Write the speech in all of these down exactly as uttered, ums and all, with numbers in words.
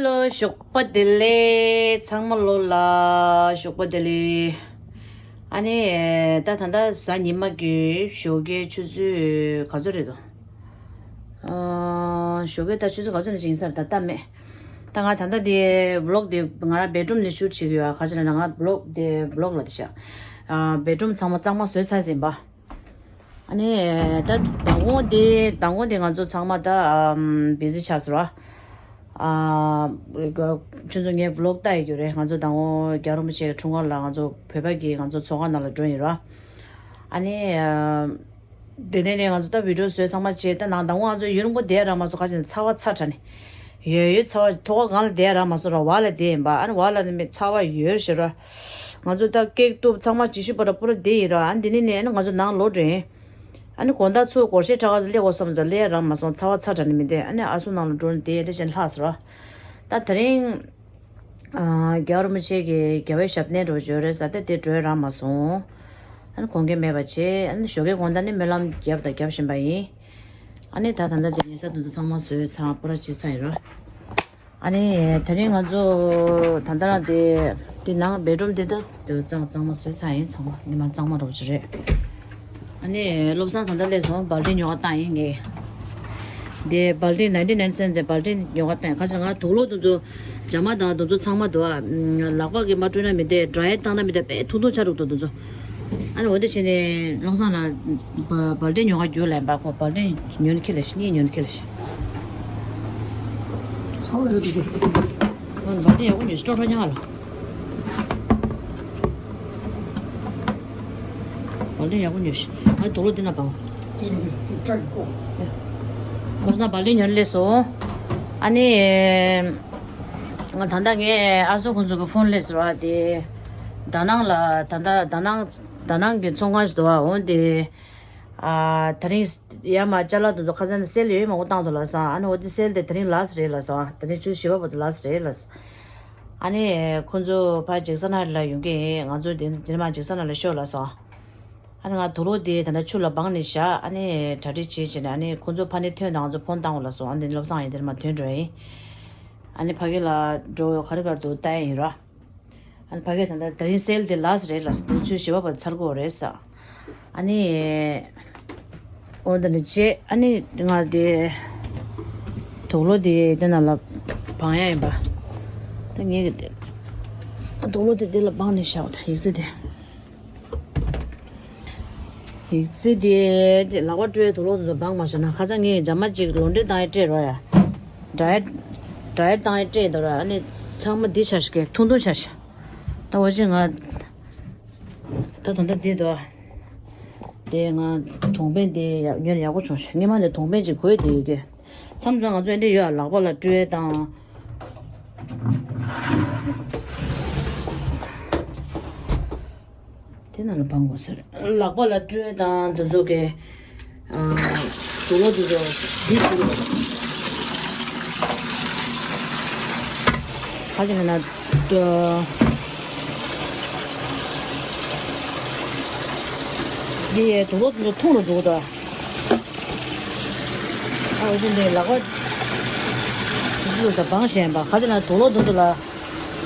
ལོ་ཞོགས་པ་བདེ་ལེགས། ཚང་མ་ལོ་ལ་ཞོགས་པ་བདེ་ལེགས། ཨ་ནི་ད་ད་ལྟ་གཟའ་ཉི་མ་གི་ཞོགས་ཀའི་ཆུ་ཚོད་ག་ཚོད་རེད་འདུག་ཨ། ཞོགས་ཀའི་ད་ཆུ་ཚོད་ག་ཚོད་ནས་ཡིན་ས་རེད། ད་ལྟ་མེད། ད་ང་ད་ལྟ་དེ་བི་ལོག་དེ་ང་རང་བེད་རུམ་ནས་ཤུཊ་བྱེད་ཀྱི་ཡོད། ག་ཚོད་ན་ང་བི་ལོག་དེ་བི་ལོག་ལ་དེ་ཤ། ཨ། བེད་རུམ་ཚང་མ་གཙང་མ་བཟོས་ཚར་ཟིན་པ། ཨ་ནི་ད་མདང་དགོང་དེ་མདང་དགོང་དེ་ང་ཚོ་ཚང་མ་ད་ཨམ་བི་ཟི་ཆགས་སོང་ར། ཨ། ཁྱོད་ཚོ་ངའི་བི་ལོག་ལྟ་ཡི་རྒྱུ་རེད། ང་ཚོ་མདང་དགོང་རྒྱལ་བ་རིན་པོ་ཆེའི་འཁྲུངས་སྐར་ལ་ང་ཚོ་བོད་པ་གི་ང་ཚོ་ཚོགས་ཁང་ནང་ལ་འགྲོ་ཡིན་ར། ཨ་ནི་ཨ། དེ་ནས་ནས་ང་ཚོ་ད་བི་ཌིའོ་བཟོས་ཚང་མ་བྱས། ད་ནང་མདང་དགོང་ང་ཚོ་ཡུན་རིང་པོ་བསྡད་རག་མ་སོང་། ཁ་ཅིག་ཚ་བ་ཚ་དྲགས་ནས། ཡོད་ཡོད་ཚ་བ། ཐོག་ཁ་སྒང་ལ་བསྡད་རག་མ་སོང་ར། བར་ལ་བསྡད་ཡིན་པ། ཨ་ནི་བར་ལ་ནི་མི་ཚ་བ་ཡོད་ཞེ་ར། ང་ཚོ་ད་ཀེག་གཏུབ་ཚང་མ་ཅི་ཤུ་པ་ར་པུ་ར་བསྡད་ཡིན་ར། ཨ་ནི་དེ་ནས་ནས་ཨ་ནི་ང་ཚོ་ནང་ལོག་འགྲོ་ཡིན། ཨ་ནི་དགོང་དག་ཚུར་སྒོར་གཞས་འཁྲབ་ག་ཚོད་སླེབས་དགོས་བསམ་ཙང་སླེབས་རག་མ་སོང་། ཚ་བ་ཚ་དྲགས་ནས་མི་བསྡད། ཨ་ནི་ཨ་སུ་ནང་ལ་འགྲོ་ནས་བསྡད་ཡིན་འདྲ་བྱས་ནས་ལྷག་སོང་ར། ད་དེ་རིང་། ཨ། རྒྱལ་བ་རིན་པོ་ཆེ་གི་རྒྱལ་བའི་ཞབས་བརྟན་འགྲོ་བརྗོད་རེད་ཟེར་ཏེ་དེ་འགྲོ་རག་མ་སོང་། ཨ་ནི་དགོངས་འགལ་མེད་པ་བྱས། ཨ་ནི་ཞོགས་ཀའི་དགོང་དག་ནི་སྨོན་ལམ་བརྒྱབ་དང་རྒྱབ་བཞིན་པ་ཡིན། ཨ་ནི་ད་ད་ལྟ་དེ་ཉལ་ས་དེ་ཚོ་ཚང་མ་བཟོས་ཚར། པུ་ར་བྱས་ཚར་ཡིན་ར། ཨ་ནི་དེ་རིང་ང་ཚོ་ད་ལྟ་རང་དེ་དེ་ནང་བེད་རུམ་དེ་ད་དེ་གཙང་གཙང་མ་བཟོས་ཚར་ཡིན། ཚང་མ་ཉི་མ་གཙང་མ་འགྲོ་བ་ཞིག་རེད། ཨ་ནི་བློ་བཟང་ད་ལྟ་སླེབས་སོང་། སྦལ་ཏི་ཉོ་ག་བཏང་ཡིན་ངས། དེ་སྦལ་ཏི་ནའིན་ཊི་ནའིན་སེན་ཊི་སྦལ་ཏི་ཉོ་ག་བཏང་ཡིན། ཁ་ཤས་ང་དུག་ལོག་དེ་ཚོ་ཇ་མ་དང་དེ་ཚོ་ཚང་མ་འདུག་ཨ། ལག་པ་གིས་མ་བཀྲུས་ན་མི་འདུག་ཌ་རའི་བཏང་ན་མི་འདུག་དཔེ་ཐུང་ཐུང་ཆགས་འགྲོ་འདུག་དེ་ཚོ། ཨ་ནི་འོ་དེ་བྱས་ནས་བློ་བཟང་ལ་སྦལ་ཏི་ཉོ་ག་རྒྱུགས་ལབ་པ། ཁོ་སྦལ་ཏི་ཉོ་ནི་ཁྱེར་ལ་ཤི། གཉིས་ཉོ་ནི་ཁྱེར་ལ་ཤི། ཚང་མ་ཡོད་དེ། སྦལ་ཏི་ཡག་པོ་ཉོས་ཤི། སྤྲོ་སྤྲོ་ཉག་ལ། སྦལ་ཏི་ཡག་པོ་ཉོས་ཤི། ང་དུག་ལོག་འདི་ན་བང་། བློ་བཟང་སྦལ་ཏི་ཉོ་སླེབས་སོང་། ཨ་ནི། ང་ད་ལྟ་ངས་ཨ་སོ་ཁོང་ཚོ་གི་ཕོན་སླེབས་སོང་བ་དེ། ད་ནང་ལ་ད་ལྟ་ད་ནང་ད་ནང་གི་ཚོང་ཁང་ཞིག་འདུག་བ། འོ་དེ། ཨ། ད་རིང་ཡར་མར་ཅ་ལག་དེ་ཚོ་ཁ་སང་ནས་སེལ་ཡོད་མང་པོ་བཏང་འདུག་ལབ་སོང་། ཨ་ནི་འོ་དེ་སེལ་དེ་དེ་རིང་ལ་སི་རེད་ལབ་སོང་། དེ་རིང་ཆུ་ཚོད་བཞི་པ་བར་དུ་ལ་སི་རེད་ལབ་སོང་། ཨ་ནི་ཁོང་ཚོ་ཕར་ཇེག་སན་ཧའེཊ་ལ་ཡོང་གི་ཡིན། ང་ཚོ་དེ་དེ་ནས་མར་ཇེག་སན་ཧའེཊ་ལ་ཤོག་ལབ་སོང་། ཨ་ནི་ང་དུག་ལོག་དེ་ད་ལྟ་ཆུ་ལ་སྦངས་ནས་བཞག་ཨ་ནི་གྲ་སྒྲིག་བྱེད་བྱས་ནས། ཨ་ནི་ཁོང་ཚོ་ཕར་ནས་ཐོན་དང་ང་ཚོ་ཕོན་བཏང་དགོས་ལབ་སོང་། ཨ་ནི་བློ་བཟང་ཡང་དེ་ནས་མར་ཐོན་འགྲོ་ཡིན། ཨ་ནི་ཕ་གི་ལ་འགྲོ་ག་རེ་ག་རེ་འདུག་ལྟ་ཡ་ཡིན་ར། ཨ་ནི་ཕ་གིར་ད་ལྟ་དེ་རིང་སེལ་དེ་ལ་སི་རེད་ལབ་སོང་། དེ་ཚོ་ཞི་བ་བར་ཚར་དགོས་རེད་ཟེར། ཨ་ནི། འོ་ད་ནི་རྗེས་ཨ་ནི་ང་དེ། དུག་ལོག་དེ་དེ་ནང་ལ་སྦང་ཡ་ཡིན་པ། ད་ངས་གི་དེ། དུག་ལོག་དེ་དེ་ལ་སྦང་ནས་བཞག་ད་ཡིག་རྩིས་དེ། ཡིག་རྩིས་དེ་དེ་ལག་པ་བཀྲུ་ཡའི་དུག་ལོག་དེ་ཚོ་སྦང་མ་བཞག་ན། ཁ་སང་ངས་ཇ་མ་གཅིག་ལོ་འདྲེ་བཏང་ཡ་སྤྲད་རོགས་ཡ། ཌ་ཡེཊ། ཌ་ཡེཊ་བཏང་ཡ་སྤྲད་འདུག་ར། ཨ་ནི་ཚང་མ་འདི་ཆགས་ཤག་ཐུང་ཐུང་ཆགས་ཤག་ད་འོ་ཅི་ང་། ད་ད་ལྟ་འདི་འདུག་དེ་ང་དུང་བེན་དེ་ཡག་ཉོས་ནས་ཡག་པོ་བྱུང་ཤག་སྔོན་མ་ནས་དུང་བེན་ཅིག་དགོས་དེ་ཡོད་ཀྱི། མཚམས་མཚམས་ང་ཚོ་འདི་ཡོད་ལག་པ་ལ་བཀྲུ་ཡས་དང་། དེ་ནང་ལ་སྦང་དགོས་ཟེར། ལག་པ་ལ་བཀྲུ་ཡས་དང་དེ་ཚོ་གི། ཨ། དུག་ལོག་དེ་ཚོ་འདི་དུག་ལོག་ཁ་ཅིག་ན་ན། འདི་ཡའི་དུག་ལོག་དེ་ཚོ་འཐུང་རུ་འགྲོ་གི་འདུག་ཨ། འོ་ཅི་འདི་ལག་པ་དེ་ཚོ་ད་སྦང་ཞེན་པ། ག་དེ་ན་དུག་ལོག་དེ་ཚོ་ལ་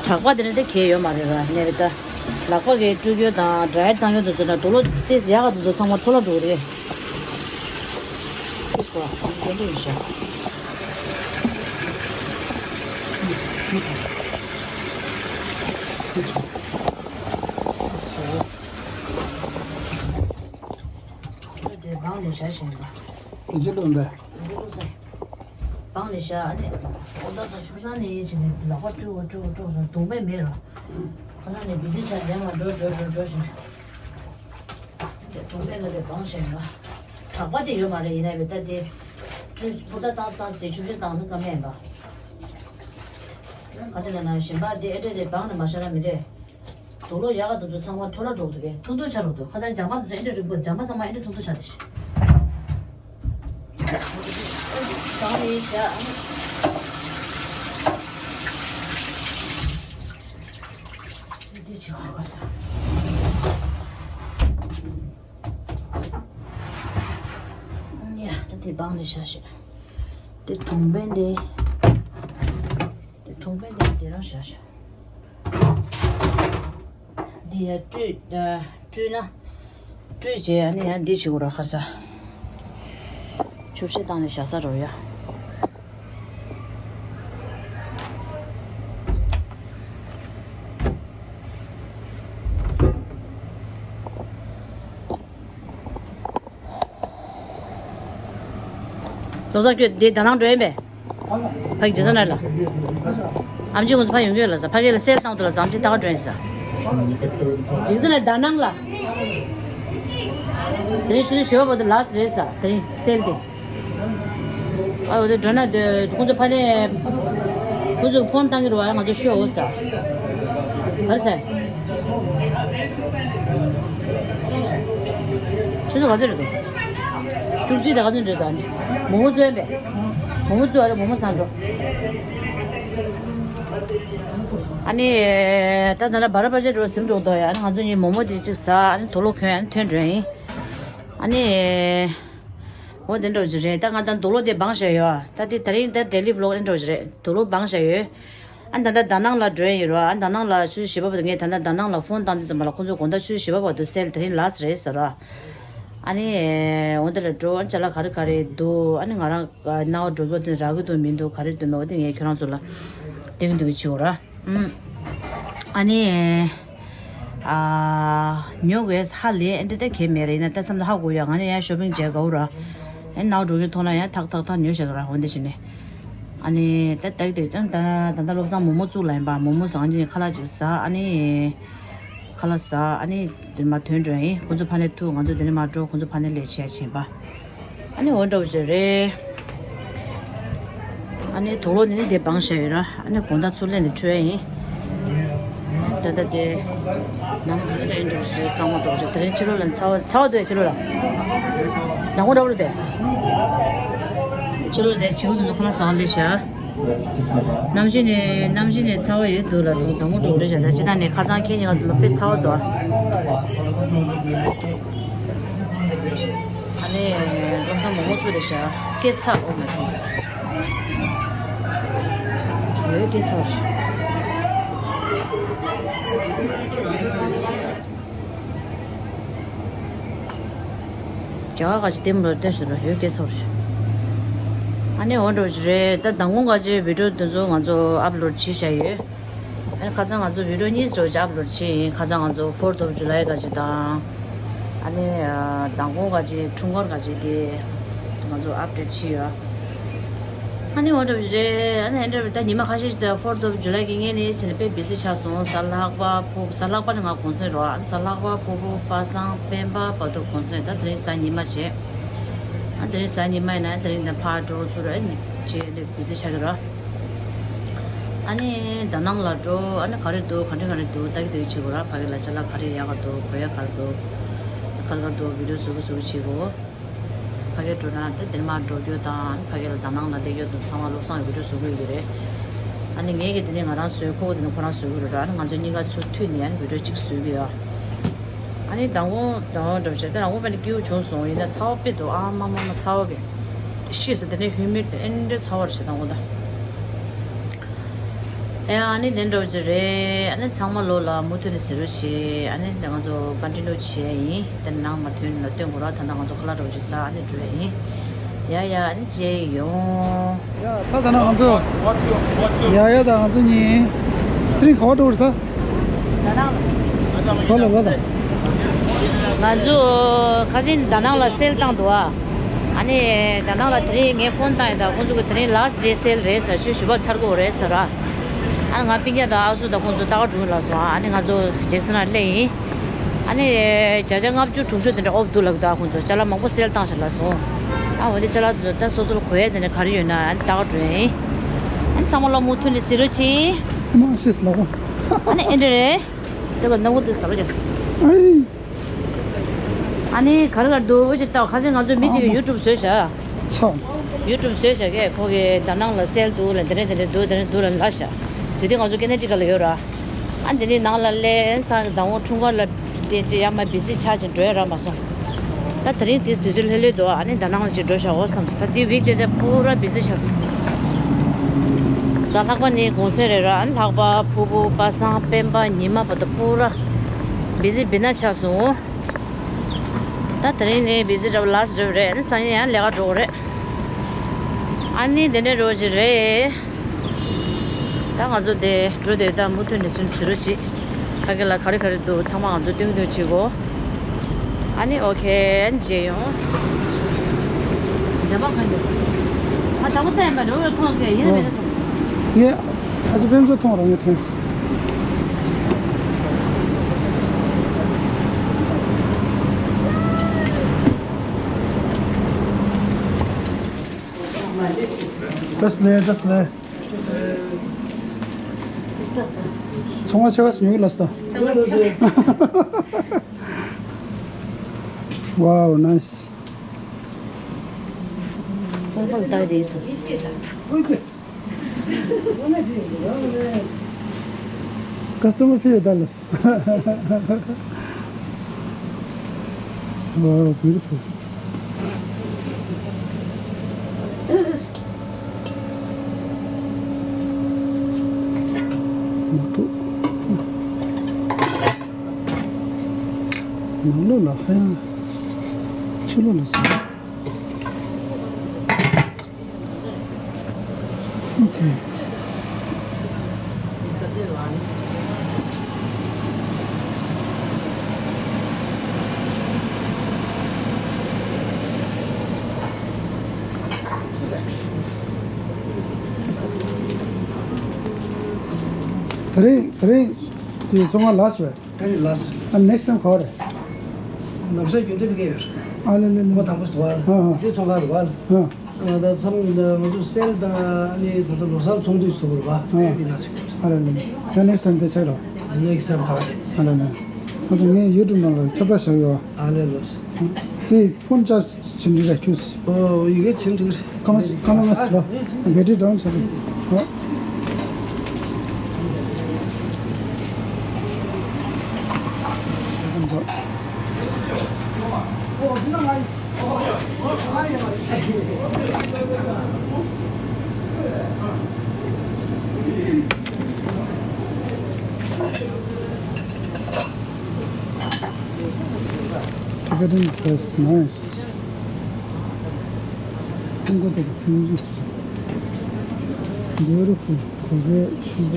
གྲགས་པ་དེ་འདྲ་དེ་གས་ཡོད་མ་རེད་ར། ནས་རེད་ད། ལག་པ་གི་བཀྲུ་རྒྱུ་དང་ཌ་ཡེཊ་བཏང་རྒྱུ་དེ་ཚོ་ན་དུག་ལོག་དེ་ཡག་ག་དེ་ཚོ་ཚང་མ་འཕྲོ་བརླག་འགྲོ་གི་རེད། ཨིས་ཀོ་ཨ་དེ་འདྲ་ཡིན་ཤག་དེ་སྦང་ནས་བཞག་བཞིན་པ། ཨི་ཅི་ལོ་འདི། ཨི་ཅི་ལོ་ཟེར། སྦང་ནས་བཞག་ཨ་ནི། ཨོ་ད་ས་ཆུ་སང་ནས་ཡིན་ཕྱིན་ནས་ལག་པ་བཀྲུ་བ་བཀྲུ་བ་བཀྲུ་བ་སོང་དུང་བེན་མེད་ར། ཁ་སང་ནས་བི་ཟི་ཆགས་ལན་མ་འགྲོ་འགྲོ་འགྲོ་འགྲོ་བཞིན། དུང་བེན་ལ་དེ་སྦང་བཞིན་ར། གྲགས་པ་དེ་ཡོད་མ་རེད། ཡིན་ན་བི་ད་དེ། བཀྲུ་པོ་ད་བཏང་བཏང་ཟེར་ཆུ་བཞི་བཏང་ནི་ཀ་མེད་པ། ཁ་ཆེ་ལ་ན་གཞན་པ་དེ་ཨེ་འདྲ་དེ་སྦང་ནས་མ་བཞག་ན་མི་འདོད། དུག་ལོག་ཡག་ག་དེ་ཚོ་ཚང་མ་འཕྲོ་བརླག་འགྲོ་གི་འདུག་གས། ཐུང་ཐུང་ཆགས་འགྲོ་འདུག་ཁ་སང་ཇ་མ་དེ་ཚོ་ཨེ་འདྲ་རིང་པོ་ཇ་མ་ཚང་མ་ཨེ་འདྲ་ཐུང་ཐུང་ཆགས་འདུག་ཤི། གང་ཡིན་བྱ་ཨ་ནི། འདི་ཅི་ཧོ་ག་ས། ཡ་ད་དེ་སྦང་ནས་བཞག་ཤི། དེ་དུང་བེན་དེ། དེ་ ལུང་པའི་འདི་འདི་རང་བཞག་ཤག་འདི་ཡར་བཀྲུས། ཨ། བཀྲུས་ན། བཀྲུས་རྗེས་ཨ་ནི་ཡང་འདི་བྱེད་དགོས་ར། ཁ་ས་ཆུ་བཤལ་བཏང་ནས་བཞག་ས་རོ་ཡ། བློ་བཟང་ཁྱོད་འདི་ད་ནང་འགྲོ་ཡིན་པས། ཕ་གི་རྗེས་ས་ན་ལ། ཨམ་ཆི་ཁོང་ཚོ་ཕ་ཡོང་གི་ཡོད་ལ་ས། ཕ་གི་ལ་སེལ་བཏང་འདུག་ལ་ས། ཨམ་ཆི་ད་ག་འགྲོ་ཡིན་ས། རྗེས་ས་ན་ད་ནང་ལ། དེ་རིང་ཆུ་ཚོད་བཞི་པ་བར་དུ་ལགས་རེད་ས། དེ་རིང་སེལ་དེ། ཨ། འོ་དེ་འགྲོ་ན་དེ་ཁོང་ཚོ་ཕ་ནས་ཁོང་ཚོ་ཕོན་བཏང་གི་རེད་བ། ང་ཚོ་ཤོད་འོ་ས། ག་རེ་ས། ཆུ་ཚོད་ག་ཚོད་རེད་འདུག་བཅུ་གཅིག་དང་ག་ཚོད་འདྲ་འདུག་ཨ་ནི་མོག་མོག་བཙོས་པས། མོག་མོག་བཙོས་ཨ་རེ། མོག་མོག་བཟས་འགྲོ། ཨ་ནི་ད་ད་ལྟ་བར་བར་ཆད་འགྲོ་ཟིན་འགྲོ་འདུག་ཡ། ཨ་ནི་ང་ཚོ་གཉིས་མོག་མོག་དེ་གཅིག་ཟ། ཨ་ནི་དུག་ལོག་གྱོན། ཨ་ནི་ཐོན་འགྲོ་ཡིན། ཨ་ནི་འོ་དེ་འདྲ་བོ་ཅིག་རེད། ད་ང་ད་དུག་ལོག་དེ་སྦངས་བཞག་ཡོད། ད་དེ་ད་རིང་ད་daily vlog་དེ་འདྲ་བོ་ཅིག་རེད། དུག་ལོག་སྦངས་བཞག་ཡོད། ཨ་ནི་ད་ལྟ་ད་ནང་ལ་འགྲོ་ཡི་ཡོད་རེད་བ། ཨ་ནི་ད་ནང་ལ་ཆུ་ཚོད་བཞི་པ་བར་དུ་ངས་ད་ལྟ་ད་ནང་ལ་ཕོན་བཏང་དུས་ཙམ་པ་ལ་ཁོང་ཚོ་དགོང་དག་ཆུ་ཚོད་བཞི་པ་བར་དུ་སེལ་དེ་རིང་ལགས་རེད་ཟེར་བ། ཨ་ནི་འོ་དེ་ལ་འགྲོ། ཨ་ནི་ཅ་ལག་ག་རེ་ག་རེ་འདུག་ཨ་ནི་ང་རང་རྣ་བ་འགྲོ་འགྲོ་དེ་རག་གི་འདུག་མི་འདུག་ག་རེ་འདུག་མེད་འོ་དེ་ངས་ཁྱོད་རང་ཚོ་ལ་སྟོན་གི་འདུག་གི་བྱེད་འོ་ར། ཨ་ནི། ཨ། ཉོ་དགོས་ཧ་ལས་ཨེ་འདྲ་ད་གས་མེད་རེད། ཡིན་ན་ད་མཚམས་ལ་ཧ་གོ་ཡ། ང་ནི་ཡང་ཤོ་པིང་བྱས་དགའ་བོ་ར། ཨེ་ནའོ་འགྲོ་གིན་མཐོང་ན་ཡང་ཐག་ཐག་ཐག་ཉོ་བཞག་གི་ར། འོ་འདི་བྱས་ནས། ཨ་ནི་ད་ད་གི་དེ་ཙམ་ད་ད་ད་བློ་བཟང་མོག་མོག་བཙུགས་ལ་ཡིན་པ། མོག་མོག་ཟ། ཨ་ནི་ཁ་ལག་ཅིག་ཟ། ཨ་ནི་ཁ་ལག་ཟ། ཨ་ནི་དེ་མ་ཐོན་འགྲོ་ཡིན། ཁོང་ཚོ་ཕ་ནས་ཐུག་ང་ཚོ་དེ་ནས་མ་འགྲོ། ཁོང་ཚོ་ཕ་ནས་ལས་བྱས་ཕྱིན་པ། ཨ་ནི་འོ་འདྲ་བོ་ཅིག་རེད། ཨ་ནི་དུག་ལོག་འདི་ནི་དེ་སྦངས་བཞག་ཡོད་ར། ཨ་ནི་དགོང་དག་ཚུར་ལེན་ནས་འཕྲོད་ཡིན། ད་ལྟ་དེ་ནང་ནས་འདྲ་བོ་ཅིག་གཙང་མ་འདྲ་བོ་ཅིག་དེ་རིང་ཕྱི་ལོགས་ལ་ཚ་བ་ཚ་བ་འདུག་ཕྱི་ལོགས་ལ། ནང་ཁོ་འདྲ་བོ་རེད་དེ། ཕྱི་ལོགས་དེ་བྱིའུ་དེ་ཚོ་ཁོ་ན་ཟ་ལས་བཞག་གནམ་གཤིས་ནི་གནམ་གཤིས་ནི་ཚ་བ་ཡོད་འདུག་ལ་སོང་། དང་པོ་འགྲོ་རེད་བཞག་ད་ཅི་ད་ནས་ཁ་སང་ཁྱེད་ཉིད་ལ་དཔེ་ཚ་བ་འདུག་ཨ་ནི་བློ་བཟང་མོག་མོག་བཙུགས་རེད་བཞག་སྐད་ཚ། ཨོ་མའི་གུཌ་ནེས། ཡོད་སྐད་ཚ་བ་རེད། རྒྱ་གར་ག་ཅིག་ལྟད་མོ་ལ་ལྟོས་ཤོག་ར། ཡོད་སྐད་ཚ་བ་རེད། ཨ་ནི་འོ་འདྲ་བོ་ཅིག་རེད། ད་མདང་དགོང་ག་ཅིག་བི་ཌིའོ་འདི་ཚོ་ང་ཚོ་ཨབ་ལོཌ་བྱས་བཞག་ཡོད། ཨ་ནི་ཁ་སང་ང་ཚོ་བི་ཌིའོ་གཉིས་འདྲ་བོ་ཅིག་ཨབ་ལོཌ་བྱས་ཡིན། ཁ་སང་ང་ཚོ་Fourth of July ག་ཅིག་དང་། ཨ་ནི་ཨ་མདང་དགོང་ག་ཅིག་འཁྲུངས་སྐར་ག་ཅིག་དེ་ང་ཚོ་ཨབ་ཌེཊ་བྱས་ཡོད། ཨ་ནི་འོ་འདྲ་བོ་ཅིག་རེད། ཨ་ནི་འདྲ་བོ་ད་ཉི་མ་ཁ་ཤས་ཤིག་ད་Fourth of July གི་སྔོན་ནས་བྱས་ནས་དཔེ་བི་ཛི་ཆགས་སོང་། གཟའ་ལྷག་པ་ཕུར་བུ། གཟའ་ལྷག་པ་ནི་ང་གུང་སེང་རེད་བ། ཨ་ནི་གཟའ་ལྷག་པ་ཕུར་བུ་པ་སངས་སྤེན་པ་བར་དུ་གུང་སེང་། ད་དེ་རིང་གཟའ་ཉི་མ་བྱས། ཨ་དེ་རིང་གཟའ་ཉི་མ་ཡིན་ན་དེ་རིང་ནས་ཕར་འགྲོ་ཚུར་རེད་བྱས་ནས་བི་ཛི་ཆགས་ཀྱི་རེད། ཨ་ནི་ད་ནང་ལ་འགྲོ། ཨ་ནི་ག་རེ་འདུག་ག་འདྲ་ག་རེ་འདུག་ལྟ་གི་ལྟ་གི་བྱེད་དགོས་ར། ཕ་གི་ལ་ཅ་ལག་ག་རེ་ཡག་ག་འདུག་གོན་ཡག་ག་རེ་འདུག་ག་རེ་ག་རེ་འདུག་བི་ཌིའོ་བཟོ་གི་བཟོ་གི་བྱེད་དགོས། ཕ་གིར་འགྲོ་ན་དེ་དེར་མར་འགྲོ་རྒྱུ་དང་། ཕ་གི་ལ་ད་ནང་ལ་སླེབས་རྒྱུ་དང་། ཚང་མ་བློ་བཟང་གིས་བི་ཌིའོ་བཟོ་གི་ཡོད་ཀྱི་རེད། ཨ་ནི་ངས་ཀྱི་དེ་ནས་ང་རང་བཟོས། ཁོ་གི་དེ་ནས་ཁོ་རང་བཟོ་གི་རེད། ཨ་ནི་ང་ཚོ་གཉིས་ཀ་ཚུར་མཐུད་ནས་ཨ་ནི་བི་ཌིའོ་གཅིག་བཟོས་གི་ཡོད། ཨ་ནི་མདང་དགོང་མདང་དགོང་འགྲོ་བྱས་ད་རང་དགོང་པ་ནི་སྐྱིད་པོ་བྱུང་སོང་། ཡིན་ན་ཚ་བ་དཔེ་འདུག་ཨ་མ་མ་མ་ཚ་བ་བས་ཤེས་སོང་། དེ་ནས་ཧུ་མིཌ་དེ་ཨེ་འདྲ་ཚ་བ་རེད་བྱས་མདང་དགོང་ད། ཨེ་ཨ་ནི་དེ་འདྲ་བོ་ཅིག་རེད། ཨ་ནི་ཚང་མ་ལོ་ལ་མུ་མཐུད་ནས་གཟིགས་རོགས་བྱེད། ཨ་ནི་ད་ང་ཚོ་ཀོན་ཊི་ནིའུ་བྱེད་ཡ་ཡིན། དེ་ནང་མ་ཐོན་ལ་སྟོན་དགོས་ར། ད་ལྟ་ང་ཚོ་ཁ་ལག་འདྲ་བོ་ཅིག་ཟ། ཨ་ནི་འགྲོ་ཡ་ཡིན། ཡ་ཡ། ཨ་ནི་མཇལ་ཡོང་། ཡ་ད་ད་ནང་ང་ཚོ་ཡ་ཡ་ད་ང་ཚོ་གཉིས་ཚེ་རིང་ག་པར་འགྲོ་དགོས་རེད་ཟེར། ད་ནང་ལ། ད་ལ་ལ་ད། ང་ཚོ་ཁ་སང་ད་ནང་ལ་སེལ་བཏང་འདུག་ཨ། ཨ་ནི་ད་ནང་ལ་དེ་རིང་ངས་ཕོན་བཏང་ཡིན། ད་ཁོང་ཚོ་གིས་དེ་རིང་ལ་སི་ཊི་ཌེ་སེལ་རེད་ཟེར། ཆུ་ཚོད་བཞི་པ་ཚར་དགོས་རེད་ཟེར་ར། ཨ་ནི་ང་སྤུན་ཀྱག་དང་ཨ་ཚོ་དང་ཁོང་ཚོ་ལྟ་ག་འགྲོ་གི་ལབ་སོང་ཨ། ཨ་ནི་ང་ཚོ་ཇེག་སན་ལ་སླེབས་ཡིན། ཨ་ནི་བརྒྱ་ཆ་ལྔ་བཅུ་དྲུག་ཅུ་དེ་འདྲ་ཨོཕ་འདུག་ལབ་ཀྱི་འདུག་ཨ། ཁོང་ཚོ་ཅ་ལག་མང་པོ་སེལ་བཏང་ཤག་ལབ་སོང་ཨ། འོ་དེ་ཅ་ལག་དེ་ཚོ་ད་སོ་སོ་ལ་གོ་ཡ་དེ་འདྲ་ག་རེ་ཡོད་ན་ཨ་ནི་ལྟ་ག་འགྲོ་ཡ་ཡིན། ཨ་ནི་ཚང་མ་ལ་མུ་མཐུད་ནས་གཟིགས་རོགས་བྱེད། མ་ཤེས་ལབ་པ། ཨ་ནི་ཨེ་འདྲ་རེད། དེ་ག་ནམ་གུ་དུ་ཟ་བ་རྒྱག་སོང་། ཨ་ནི་ག་རེ་ག་རེ་འདུག་འོ་ཅིག་ལྟ། ཁ་སང་ང་ཚོ་མི་གཅིག་གིས་ཡུ་ཊུབ་བཟོས་ཤག་ཚ། ཡུ་ཊུབ་བཟོས་ཤག་གས། ཁོ་གིས་ད་ནང་ལ་སེལ་འདུག་ལ་དེ་འདྲ་དེ་འདྲ་འདུག་དེ་འདྲ་འདུག་ལ་ལབ་ཤག་དེ་དུས་ང་ཚོ་ཀེ་ན་ཌ་ག་ལ་ཡོད་ར། ཨ་འདི་ནི་ནང་ལ་སླེབས་སང་ཟླ་ངོ་འཁྲུངས་སྐར་ལ་དེ་ཅི་ཡ་མ་བི་ཛི་ཆགས་ཅིག་འགྲོ་ཡ་རག་མ་སོང་། ད་དེ་རིང་དེ་དུས་ཚོད་ལྷོད་ལྷོད་འདུག་ཨ་ནི་ད་ནང་ལ་ཅིག་འགྲོ་ཤག་འོ་བསམ་སོང་། ད་དེ་ཝིག་ཌེ་དེ་པུ་ར་བི་ཛི་ཆགས་སོང་། ད་ལྷག་པ་ནི་གུང་སེང་རེད་ར། ཨ་ནི་ལྷག་པ་ཕུར་བུ་པ་སངས་སྤེན་པ་ཉི་མ་བར་དུ་པུ་ར་བི་ཟི་བི་ན་ཆགས་སོང་། ད་དེ་རིང་ནི་བི་ཟི་རབ་ལ་སི་རབ་རེད། ཨ་ནི་སང་ཉིན་ཡང་ལས་ཀ་འགྲོ་དགོས་རེད། ཨ་ནི་དེ་འདྲའི་རོ་ཞིག་རེད། ད་ང་ཚོ་དེ་འགྲོ་དེ་ད་མུ་མཐུད་ནས་སུན་ཟི་རོ་ཞིག་ཕ་གི་ལ་ག་རེ་ག་རེ་འདུག་ཚང་མ་ང་ཚོ་སྟོན་སྟོན་བྱེད་དགོས། ཨ་ནི་ཨོ་ཁེ། ཨ་ནི་མཇལ་ཡོང་། འདྲ་པ་ག་འདུག་ཨ་དང་པོ་ད་ཡིན་པ་རོ་རོ་མཐོང་གི་ཡིན་ན་མེད་ན་མཐོང་། ངས་ཨ་ཅེ་ཕན་ཚུན་མཐོང་རོགས། ངས་དྲན་སོང་། བཀྲ་ཤིས་བདེ་ལེགས། བཀྲ་ཤིས་བདེ་ལེགས། ཚོང་བ་ཆེ་བ་ཞིག་ཉོ་གི་ལ་སྟ། Wow, nice. ཚོང་པ་ལ་ལྟ་བའི་དེ་ཡིན་སོང་། Customer feel dollars. Wow, beautiful. མ་འགྲོ། ནང་ལོགས་ལ་ཧ་ཡང་ཕྱི་ལོགས་ལ་ཟིན། Okay. དེ་རིང་དེ་རིང་དེ་ཚོང་ཁང་ལ་སོང་། དེ་རིང་ལ་སོང་། ཨ་next time་ག་པར་རེད། ལམ་སང་རྒྱུན་དུ་ཕ་གི་ཡོད་རེད། ཨ་ལེ་ལེ་ལེ། ཁོ་དང་པོ་སོང་བ། ཨ་ཨ། དེ་ཚོང་ཁང་རེད་བ། ཨ། ད་མཚམས་ང་ཚོ་སེལ་དང་ཨ་ནི་ད་ལྟ་ལོ་གསར་ཚོང་འདུས་སུ་བུར་བ། ཨ། དེ་ན་ཞིག་ཨ་རེ་ལེ། ད་next time་དེ་ཆགས་རོགས། Next time་ད་རེད། ཨ་རེ་ལེ། ང་ཚོ་ངའི་YouTube་ནང་ལ་ཁྱབ་བསྒྲགས་བྱ་ཡོད། ཨ་ལེ་ལོ། དེ་ཕོན་ཅར་བྱེད་འདི་ར་ཁྱོད། ཨོ་ཡི་གེ་བྱེད་འདི། ཀ་མ་ཀ་མ་ང་སི་ལོ། Battery down་ཆགས་རེད། ཧ། Tibetan dress, nice. ཀྲུང་གོ་དང་ཕིན་ཇི། Beautiful. གོ་རེ་ཕྱུ་པ།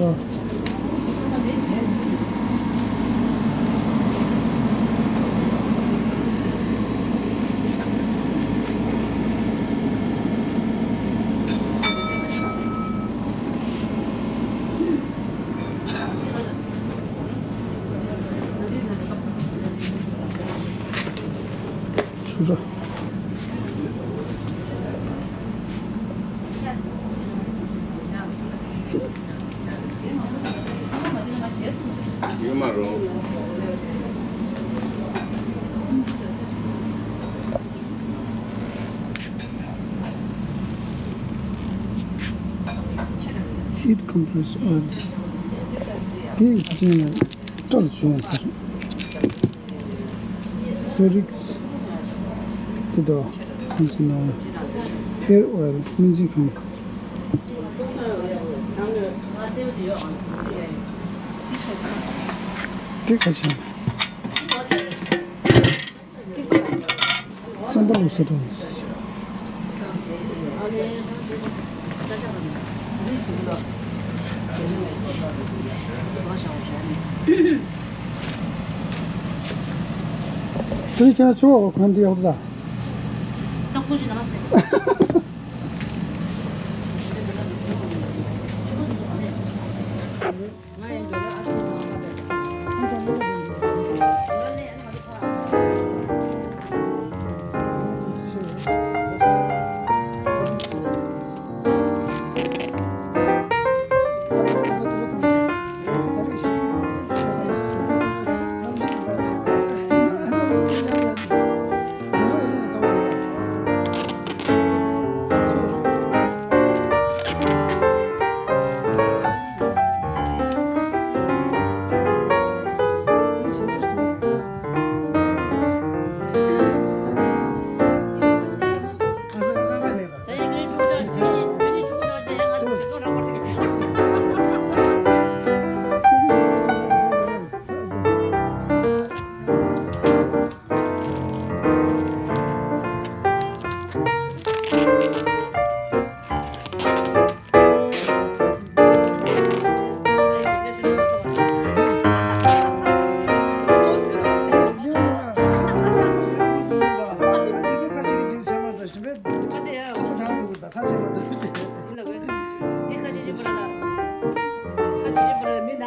ཕྱུ་ར། ཡོད་མ་རུང་། Heat compressed oils. དེ་ཅན་སྐྲ་ལ་བྱུག་ཡང་ཟེར། Sorix དེ་དོ། ཨ་ཟི་ནོ། Hair oil སྨན་རྩིས་ཁང་། དེ་ཁ་ཆེ། རྩམ་པ་ལུག་ས་འགྲོ། ཚུལ་ཁྱེད་ཆུ་བ་གོན་འདི་ཡག་པོ་ད།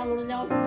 ལོ་ལ་ལ།